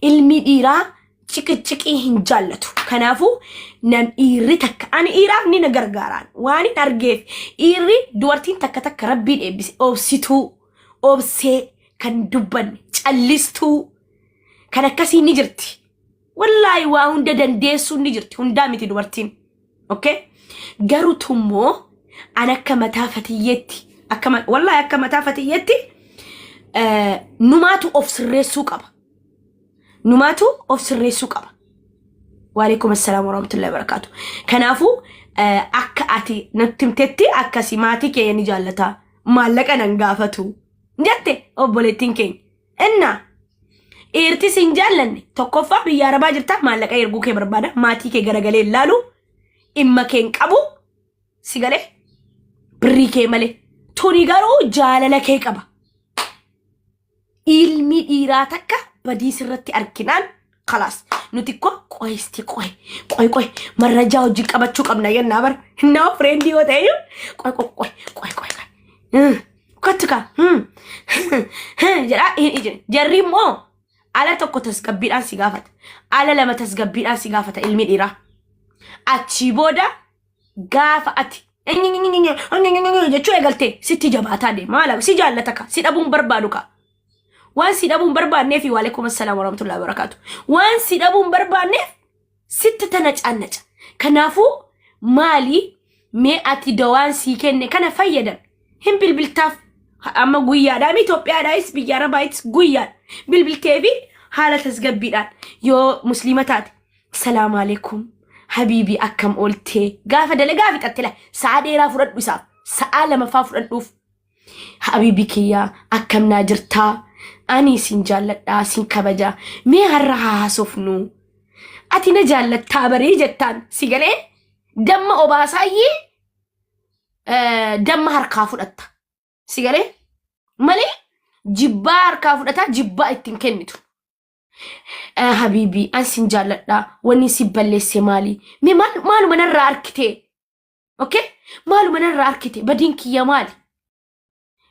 Ilmi dhiiraa ciqiciqii hin jaallatu. Kanaafuu nam dhiirri takka ani dhiiraaf ni na gargaaraan waan hin argeef, dhiirri dubartiin takka takka Rabbiin eebbise obsituu, obsee kan dubbanne, callistuu kan akkasii ni jirti. Wallaahi, waa hunda dandeessuun ni jirti. Hundaa miti dubartiin. Okay? Garuu tummoo an akka mataa fatiyyeetti, akka wallaahi akka mataa fatiyyeetti, numaatu of sirreessuu qaba. Numaatu of sirreessuu qaba. Waalaikum assalaam warahmatullahi wabarakatuh. Kanaafuu akka ati natti himtetti akkasi maatii keenya ni jaallata. Maallaqa nan gaafatu. Jette obboleettiin keenya. Innaa dhiirti sin jaallanne tokkoffaa biyya arabaa jirta, maallaqa erguu kee barbaada, maatii kee garagalee hin laalu, dhimma kee hin qabu, si galee, birrii kee malee. Tuni garuu jaalala kee qaba. Ilmi dhiiraa takka badii sirratti arginaan kalaas, nuti ko qoy isti qoy qoy qoy marrajaa hojii qabachuu qabna jennaa bara. Naa friend yoo ta'e qoy qoy qoy qoy qoy qoy kottu kaa jedhaa hin ijin. Jarri immoo ala tokko tasgabbiidhaan si gaafata, ala lama tasgabbiidhaan si gaafata ilmi dhiiraa. Achii booda gaafa ati jechuu eegalte sitti jabaataa deema. Maala si jaallata ka si dhabuun barbaadu ka waan si dhabuun barbaanneef. Waalaikum assalaam warahmatullahi wabarakaatu. Waan si dhabuun barbaanneef sitti tana caannaca. Kanaafuu maali, mee ati dawaan sii kenne kana fayyadame. Hin bilbiltaaf amma guyyaadhaan, Itoophiyaadhaayis biyya Arabaayis guyyaadha, bilbiltee fi haala tasgabbiidhaan, yoo musliima taate, "Salaamu alaikum habiibii, akkam ooltee?" Gaafa dalagaa fixatte la sa'a dheeraa fudhadhu isaaf, sa'a lamaffaa fudhadhuuf. "Habiibii kiyyaa, akkam naa jirtaa? Ani sin jaalladhaa, sin kabajaa, mee har'a haa haasofnu, ati na jaallattaa baree?" jettaan. Si galee? Damma obaasaayyee damma harkaa fudhatta. Si galee? Malee jibbaa harkaa fudhataa jibbaa ittiin kennitu. "Habiibii, an sin jaalladhaa, wanni si balleesse maali? Mee maaluma narraa arkite? Okay, maaluma narraa arkite? Badiin kiyya maali?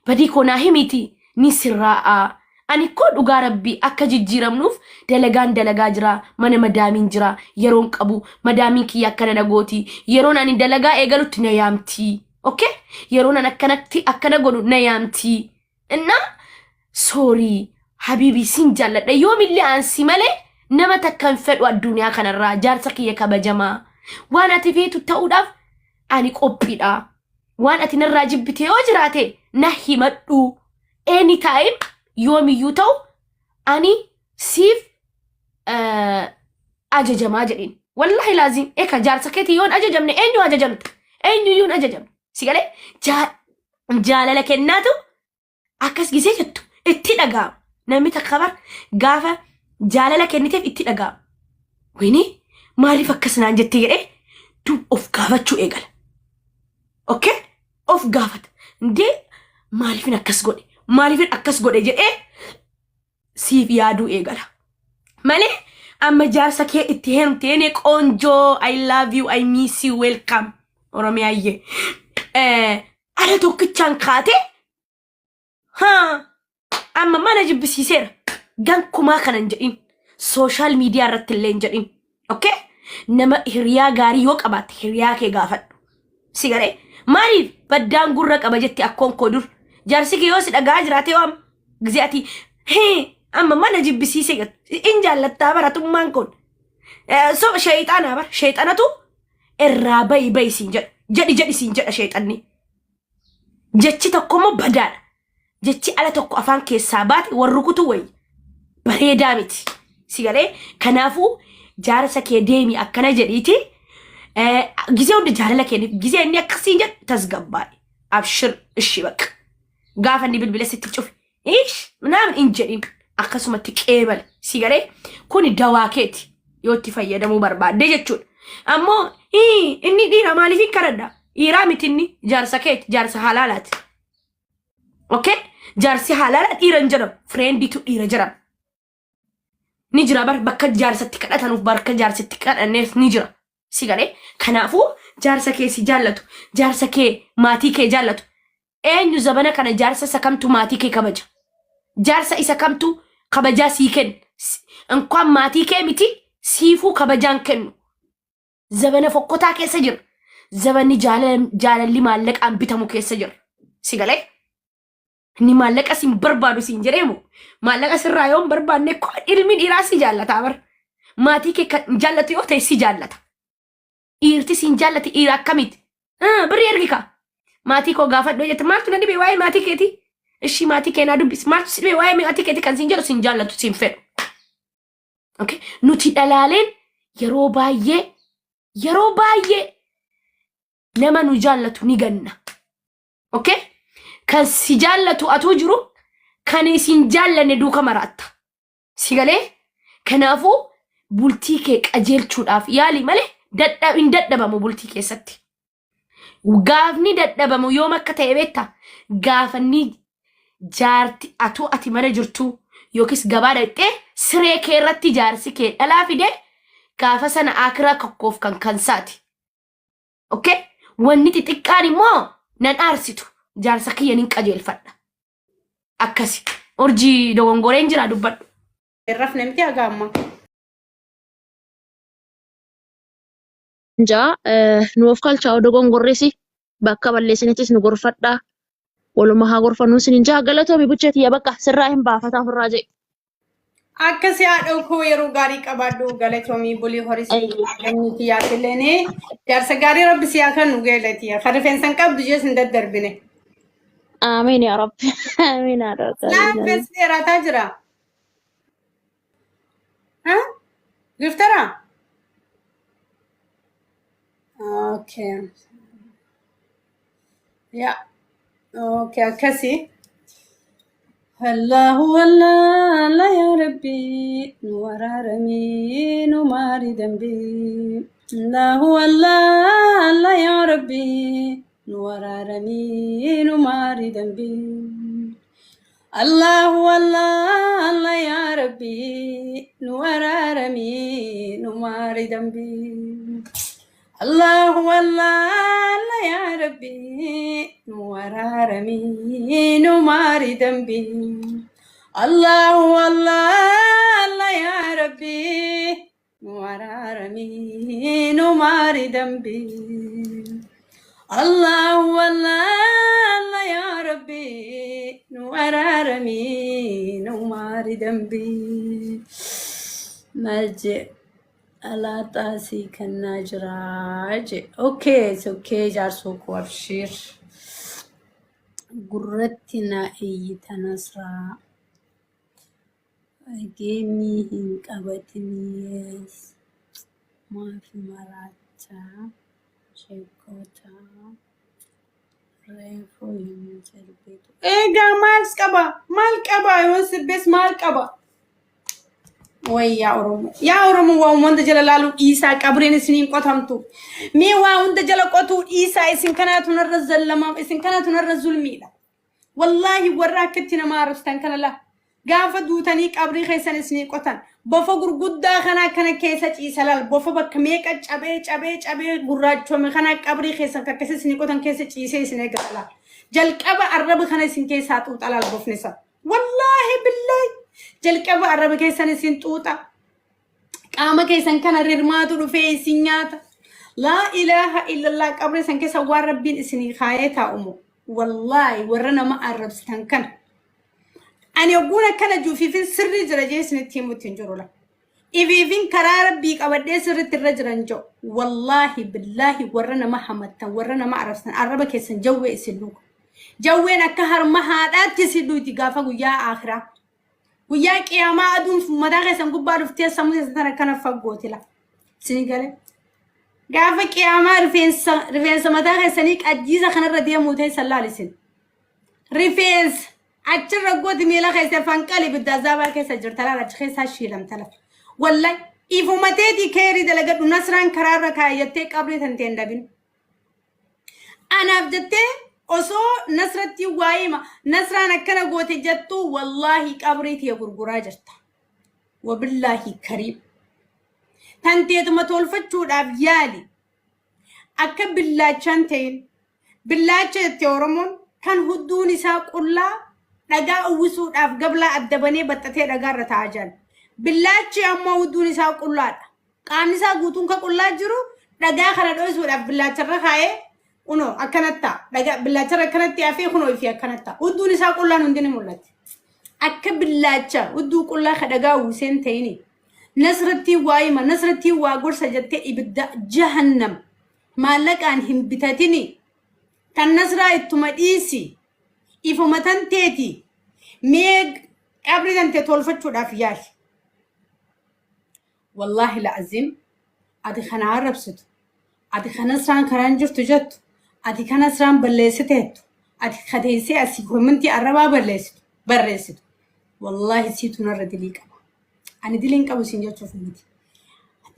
Badii koo naa himiti, ni sirraa'aa. Ani koo dhugaa Rabbii akka jijjiiramnuuf dalagaan dalagaa jira, mana madaamiin jira, yeroon qabu, madaamiin kiyya akkana na gooti, yeroon ani dalagaa eegalutti na yaamti. Okay, yeroon ani akkanatti akkana godhu na yaamti. Innaa sorry habiibii, sin jaalladha, yoomillee aansi malee nama takka hin fedhu addunyaa kanarraa. Jaarsa kiyya kabajamaa, waan ati feetu ta'uudhaaf ani qophiidha. Waan ati narraa jibbite yoo jiraate na himadhu. Anytime, yoomiyyuu ta'u ani siif ajajamaa" jedhin. Wallahi laazim eka jaarsa keetii yoon ajajamne eenyu ajajamta? Eenyuyyuu hin ajajamne. Si galee? Jaalala kennaatu akkas gisee jettu itti dhaga'ama. Namni takka bar gaafa jaalala kenniteef itti dhaga'ama. Wayini, maaliif akkas naan jettee jedhee dub of gaafachuu eegala. Okay? Of gaafata. Indee maaliifin akkas godhe? Maaliifin akkas godhe jedhee siif yaaduu eegala. Malee amma jaarsa kee itti heerumte, "Ene qoonjoo, I love you, I miss you, welcome Oromiyaayyee." Ala tokkichaan kaatee haa amma mana jibbisiiseera. Gankumaa kana hin jedhin. Social media irratti illee hin jedhin. Okay? Nama hiriyaa gaarii yoo qabaatte hiriyaa kee gaafadhu. Si galee? Maaliif baddaan gurra qaba jetti akkoon koo dur. Jaarsi kee yoo si dhagaa jiraate yoo amma gizee ati hee amma mana jibbisiisee jettu. In jaallattaa baratummaan kun. So sheexanaa bara, sheexanatu irraa bayi bayi siin jedha. Jedhi jedhi siin jedha sheexanni. Jechi tokko immoo badaadha. Jechi ala tokko afaan keessaa baate warri rukutu wayi. Bareedaa miti. Si galee? Kanaafuu jaarsa kee deemi akkana jedhiiti. Gizee hundi jaalala kenniif, gizee inni akkasiin jedhu tasgabbaa'e. Abshir, ishi baqa. Gaafa inni bilbila sitti cufe. Ish naamin hin jedhin, akkasumatti qeebale. Si galee? Kuni dawaa keeti yoo itti fayyadamuu barbaadde jechuudha. Ammoo inni dhiira maaliif hin kadhadha? Dhiiraa miti, inni jaarsa keeti, jaarsa halaalaati. Okay? Jaarsi halaala dhiira hin jedhamu. Frienditu dhiira jedhama. Ni jira bar, bakka jaarsatti kadhatanuuf bakka jaarsitti kadhanneef ni jira. Si galee? Kanaafuu jaarsa kee si jaallatu, jaarsa kee maatii kee jaallatu. Eenyu zabana kana jaarsa isa kamtu maatii kee kabaja? Jaarsa isa kamtu kabajaa sii kenna? Inkwaan maatii kee miti siifuu kabajaan kennu. Zabana fokkotaa keessa jira. Zabanni jaalalli maallaqaan bitamu keessa jira. Si galee? Inni maallaqa siin barbaadu siin jedheemu maallaqa sirraa yoo hin barbaanne koo ilmi dhiiraa si jaallataa bar. Maatii kee kan jaallatu yoo ta'e si jaallata. Dhiirti siin jaallate dhiira akkamiiti? Birrii ergi kaa. Maatii koo gaafadhu jette maaltu na dhibe waa'ee maatii keetii? Ishii maatii kee naa dubbisi. Maaltu si dhibe waa'ee maatii keetii kan siin jedhu siin jaallatu siin fedhu. Okay? Nuti dhalaaleen yeroo baay'ee yeroo baay'ee nama nu jaallatu ni ganna. Okay? Kan si jaallatu atuu jiru kan isin jaallanne duuka maraatta. Si galee? Kanaafuu bultii kee qajeelchuudhaaf yaali malee hin dadhabamu bultii keessatti. Gaafni dadhabamu yoom akka ta'e beektaa? Gaafanni jaarti atuu ati mana jirtuu yookiis gabaa dhaqxee siree kee irratti jaarsi kee dhalaa fide gaafa sana akiraa kokkoof kan kansaati. Okay? Wanni xixiqqaan immoo nan aarsitu. Jaarsa kiyya nin qajeelfadha. Akkasi. Urjii dogongoreen jira dubbadhu. Hin rafne miti haga ammaa. Jaa nu of kalchaa odoo dogongorresi bakka balleessinettis nu gorfadhaa. Waluma haa gorfannu isinin jaa galatoomi buchee tiyya bakka sirraa hin baafataa ofirraa jee. Akkasi haadha koo yeroo gaarii qabaadhu galatoomii bulii horii si kenniti yaatileen jaarsa gaarii rabbi si haa kennu geelati kan rifeensa hin qabdu jees hin daddarbine. Amiin yaa rabbi. Amiin yaa rabbi. Laa rifeensi dheerataa jira. Ha? Giftara? Okay. Yaa. Okay akkasi. Allahu Allah Allah ya Rabbi nu araarami nu maari dambii. Allahu Allah Allah ya Rabbi nu araarami nu maari dambii. Allahu Allah Allah ya Rabbi nu araarami nu maari dambii. Allahu Allah Allah ya Rabbi nu araarami nu maari dambii. Allahu Allah Allah ya Rabbi nu araarami nu maari dambii. Allahu Allah Allah ya Rabbi nu araarami nu maari dambii. Maal jee? Alaaxaa sii kennaa jiraa jee. Okay, it's okay jaarsoo koo abshiir. Gurratti na iyyita Nasraa. Geemii hin qabatiniis. Maafi maraachaa sheekota reefu hin sirbitu. Egaa maal qaba? Maal qaba? Yoo sirbes maal qaba? Way yaa Oromoo. Yaa Oromoo waa hunda jala laaluu dhiisaa qabriin isiniin qotamtu. Mee waa hunda jala qotuu dhiisaa isin kanaatu narra zallama isin kanaatu narra zulmiidha. Wallaahi warra akkatti nama arrabsitan kana laa. Gaafa duutanii qabrii keessan isinii qotan. Bofa gurguddaa kana akkana keessa ciisa laal. Bofa bakka meeqa cabee cabee cabee gurraachome kana qabrii keessan kakkasa isinii qotan keessa ciisee isin eegata laal. Jalqaba arraba kana isin keessaa xuuxa laal bofni sana. Wallaahi billaahi. Jalqaba arraba keessan isin xuuxa. Qaama keessan kana rirmaatu dhufee isin nyaata. Laa ilaaha illallah qabrii san keessa waan rabbiin isinii kaayee taa'umu. Wallaahi warra nama arrabsitan kana. Ani ogguun akkana juufiifin sirrii jira jee isinitti himutti hin jiru la. Ifiifin karaa rabbii qabadhee sirritti irra jiran jiru. Wallaahi billaahi warra nama hamattan warra nama arrabsitan arraba keessan jawwee isin luuka. Jawween akka harma haadhaatti isin luuti gaafa guyyaa akhiraa. Guyyaa qiyaamaa aduun mataa keessan gubbaa dhuftee sammuu keessan tana akkana faggooti la. Isin galee. Gaafa qiyaamaa rifeensa rifeensa mataa keessanii qajjiisa kanarra deemuu teessan laalisin. Rifeensa achirra gooti miila keessa fanqali ibidda azaabaa keessa jirta laala achi keessaa shiilamta lafa. Wallahi ifuma teetii keerii dalagadhu nasraan karaarra kaayyattee qabrii tan teen dhabin. Anaaf jettee osoo nasratti waa'ima nasraan akkana goote jettu wallaahi qabrii tiyya gurguraa jirta. Wabillaahi kariim. Tanteetuma tolfachuudhaaf yaali. Akka billaachaan ta'in. Billaacha jette Oromoon kan hudduun isaa qullaa dhagaa uwwisuudhaaf gablaa adda banee baxxatee dhagaarra taa'aa jiran. Billaachi ammoo hudduun isaa qullaadha. Qaamni isaa guutuun kan qullaa jiru dhagaa kana dho'isuudhaaf billaacharra kaa'ee kunoo akkanatti ta'a. Dhagaa billaacharra akkanatti hafee kunoo ifii akkanatti ta'a. Hudduun isaa qullaan hundi ni mul'atti. Akka billaacha hudduu qullaa ka dhagaa uwwisee hin ta'ini. Nasrattiin waa hima, nasrattiin waa gorsa jettee ibidda jahannam maallaqaan hin bitatini. Tan nasraa ittuma dhiisi. Ifuma tan teeti. Mee qabri tante tolfachuudhaaf yaali. Wallaahi la'aziim ati kana arrabsitu, ati kana nasraan karaan jirtu jettu, ati kana nasraan balleessiteettu, ati kateessee asii komentii arrabaa balleessitu barreessitu. Wallaahi siitu narra dilii qaba. Ani diliin qabu siin jechuuf miti.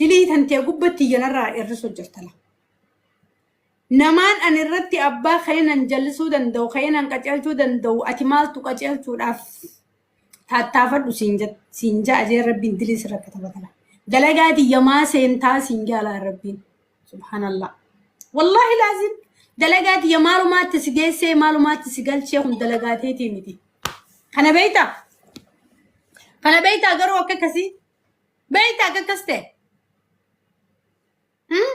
Dilii tantee gubbatti iyyanarraa hir'isuu jirta la. Namaan ani irratti abbaa ka'ee jallisuu danda'u, ka'ee nan qaceelchuu danda'u, ati maaltu qaceelchuudhaaf taattaafadhu siin ja'a jee rabbiin dilii sirra katabatala. Dalagaa tiyya seentaa siin jaalaa rabbiin. Subhaanallah. Wallaahi laazim dalagaa tiyya maalumaatti si geessee maalumaatti si galchee kun dalagaa teetii miti. Kana beektaa? Kana beektaa garuu akka akkasii? Beektaa akka akkas ta'e? Hmm?